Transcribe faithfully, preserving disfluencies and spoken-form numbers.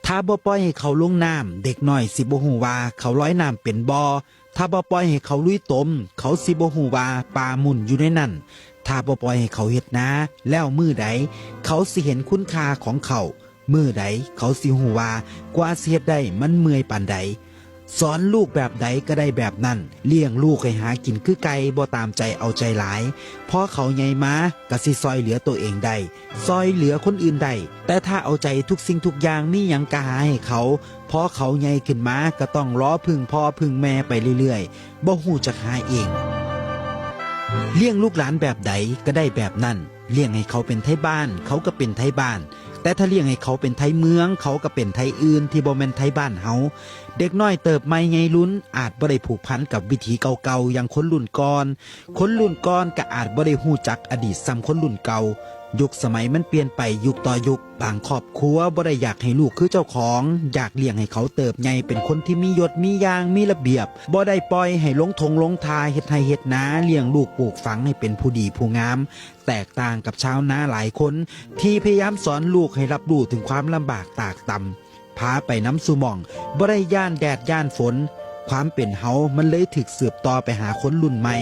ถ้าบ่ปล่อยให้เขาลงน้ำ เด็กน้อยสิบ่ฮู้ว่าเขาลอยน้ำเป็นบ่ ถ้าบ่ปล่อยให้เขาลุยตม เขาสิบ่ฮู้ว่าปลามุ่นอยู่ในนั้น ถ้าบ่ปล่อยให้เขาเฮ็ดนา แล้วมื้อใดเขาสิเห็นคุณค่าของเขา มื้อใดเขาสิฮู้ว่ากว่าสิเฮ็ดได้มันเมื่อยปานใด สอนลูกแบบใดก็ได้แบบนั้น เลี้ยงลูกให้หากินคือไก่ บ่ตามใจเอาใจหลาย พอเขาใหญ่มาก็สิซอยเหลือตัวเองได้ ซอยเหลือคนอื่นได้ แต่ถ้าเอาใจทุกสิ่งทุกอย่าง มีหยังก็หาให้เขา พอเขาใหญ่ขึ้นมาก็ต้องรอพึ่งพ่อพึ่งแม่ไปเรื่อยๆ บ่ฮู้จักหาเอง เลี้ยงลูกหลานแบบใดก็ได้แบบนั้น เลี้ยงให้เขาเป็นไทบ้าน เขาก็เป็นไทบ้าน แต่ถ้าเลี้ยงให้เขาเป็นไทเมือง เขาก็เป็นไทอื่นที่บ่แม่นไทบ้านเฮา เด็กน้อยเติบใหม่ใหญ่ลุน อาจบ่ได้ผูกพันกับวิถีเก่าๆ อย่างคนรุ่นก่อน คนรุ่นก่อนก็อาจบ่ได้ฮู้จักอดีตส่ำคนรุ่นเก่า ยุคสมัยมันเปลี่ยนไปยุคต่อยุค บางครอบครัวบ่ได้อยากให้ลูกคือเจ้าของ อยากเลี้ยงให้เขาเติบใหญ่เป็นคนที่มียศมีอย่าง มีระเบียบ บ่ได้ปล่อยให้ลงทงลงทา เฮ็ดไร่เฮ็ดนา เลี้ยงลูกปลูกฝังให้เป็นผู้ดีผู้งาม แตกต่างกับชาวนาหลายคน ที่พยายามสอนลูกให้รับรู้ถึงความลำบากตากตำ พาไปนำสู่หม่อง บ่ได้ย้านแดดย้านฝน ความเป็นเฮามันเลยถูกสืบต่อไปหาคนรุ่นใหม่